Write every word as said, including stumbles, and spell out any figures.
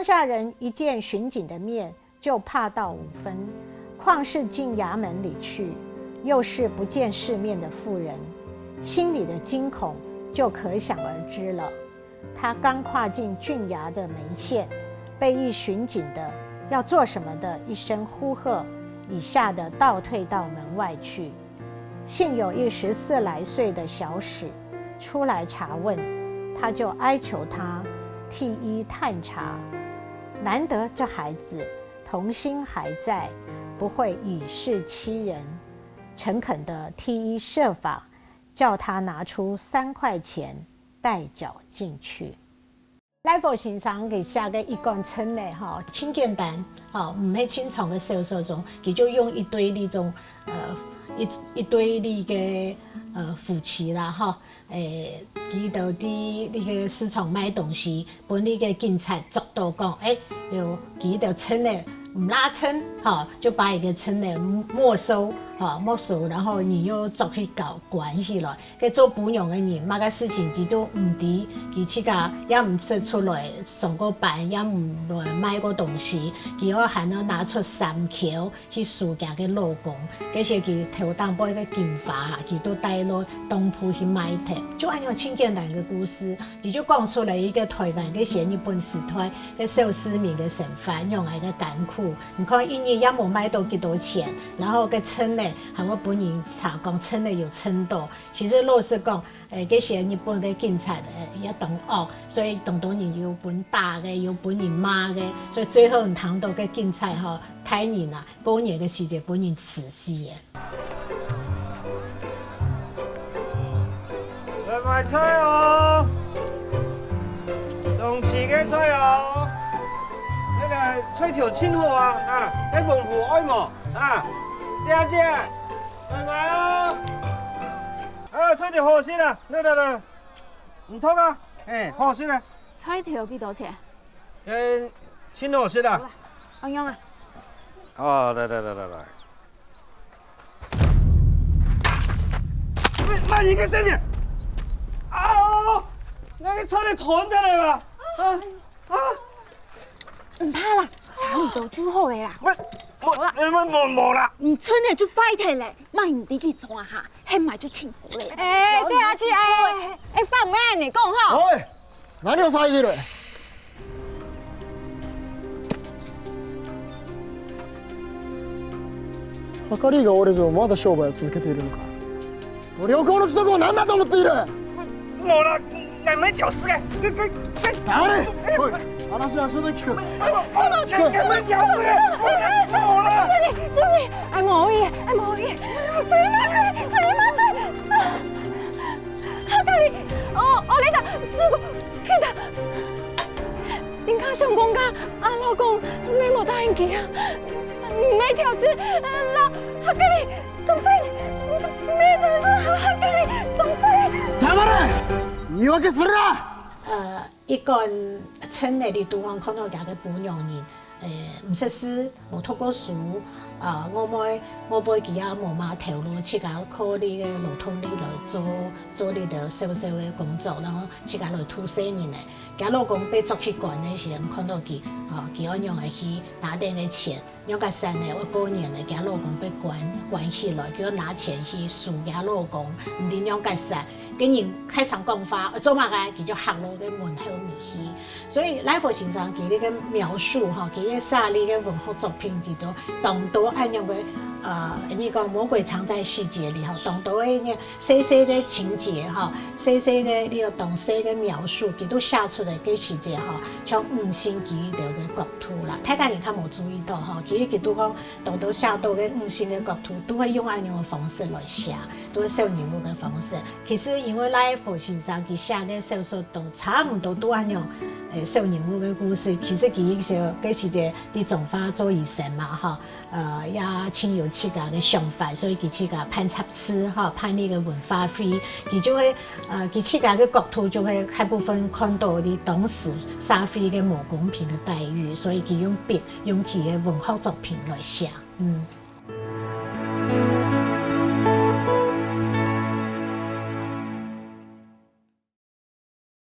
下人一见巡警的面，就怕到五分，况是进衙门里去，又是不见世面的妇人，心里的惊恐就可想而知了。他刚跨进郡衙的门限，被一巡警的要做什么的一声呼喝，已吓得倒退到门外去。幸有一十四来岁的小史出来查问，他就哀求他替一探查。难得这孩子童心还在，不会以势欺人，诚恳的替一设法，叫他拿出三块钱代缴进去。 賴福先生佢寫个一罐春泥吼，盡簡單吼，毋係盡長个小說中，佢就用一對這種呃一一對這个呃夫妻啦吼，誒，佢兜在這个市場賣東西，分這个警察捉到講，誒，有佢兜春泥毋罅稱吼，就把一个春泥沒收吼，沒收，然後人又捉去搞關起來。 該做餔娘个人，麼个事情佢都毋知，佢自家也毋識出來上過班，也毋來賣過東西，佢愛還愛拿出三箍去收厥个老公。該時佢頭頂背个金花，佢都帶來當鋪去賣忒。就恁樣盡簡單个故事，佢就講出來一个臺灣个寫日本時代个小市民个生活，仰般个艱苦。你看一日也無賣到幾多錢，然後个稱呢，還會分人查講稱呢有稱到。其實老實講， 誒，該時日本个警察誒也當惡，所以當多人有分打个，有分人罵个，所以最後你聽到个警察吼，大人啊，過年个時節分人處死个。來買菜哦，當季个菜哦，該个菜條盡好啊，啊，該紅麩愛無啊？姐姐，來買哦。 啊，菜條好食啦，來來來，毋痛啊，誒，好食啊。菜條幾多錢？誒，盡好食啦。仰仔啊？哦，來來來來來。喂，麼人个聲音？啊，該个菜條斷忒了吧？啊啊！ 毋怕啦，差毋多就好了啦。無無無無啦！你春泥就壞忒了，麼人知佢做啊哈，喊麼就辛苦了。誒，細阿姊，誒，誒，放慢你講吼。喂，何を騒いでいる？はかりが折れてもまだ商売を続けているのか？ 塗料工の貴族を何だと思っている？もうな、何も手をすれ。誰？おい、話は後で聞く。何も手をすれ。もうな。主任、主任、あ、もういい、あ、もういい。すいません、すいません。あ、はかり、お、お願い、すごい、聞いた。林家相公个阿老公，你無答應佢啊？你無條件，呃，哈卡里，總會，你無條件，哈卡里，總會。黙れ！言い訳するな！呃，一个人在該个地方看到厥个餔娘人，呃，毋識字，無讀過書，呃，外背外背佢也無麼頭路，自家靠這个勞動力來做做這兜小小个工作，然後自家來渡細人仔。 厥老公被捉去關个時，看到佢，吼，佢愛仰仔去拿等个錢，仰結煞呢，愛過年了，厥老公被關關起來，佢愛拿錢去收厥老公，毋知仰結煞。該人開聲講話，愛做麼个，佢就嚇落該門後面去。所以賴福先生佢這个描述，吼，佢个寫這个文學作品，佢都當多恁樣个，呃，你講魔鬼藏在細節裡，吼，當多个 細細个情節吼，細細个這个當細个描述，佢都寫出來个時節吼，像女性佢兜个角度啦。大家人較無注意到吼，其實佢都講，當多寫到个女性个角度，都會用恁樣个方式來寫，都係小人物个方式。其實因為賴福先生佢寫个小說都差毋多都恁樣，誒，小人物个故事。其實佢以前个時節，在彰化做醫生嘛吼， 呃，也盡有自家个想法，所以佢自家辦雜誌吼，辦這个文化會，佢就會，呃，佢自家个角度就會大部分看到這當時社會个無公平个待遇，所以佢用筆，用佢个文學作品來寫。嗯。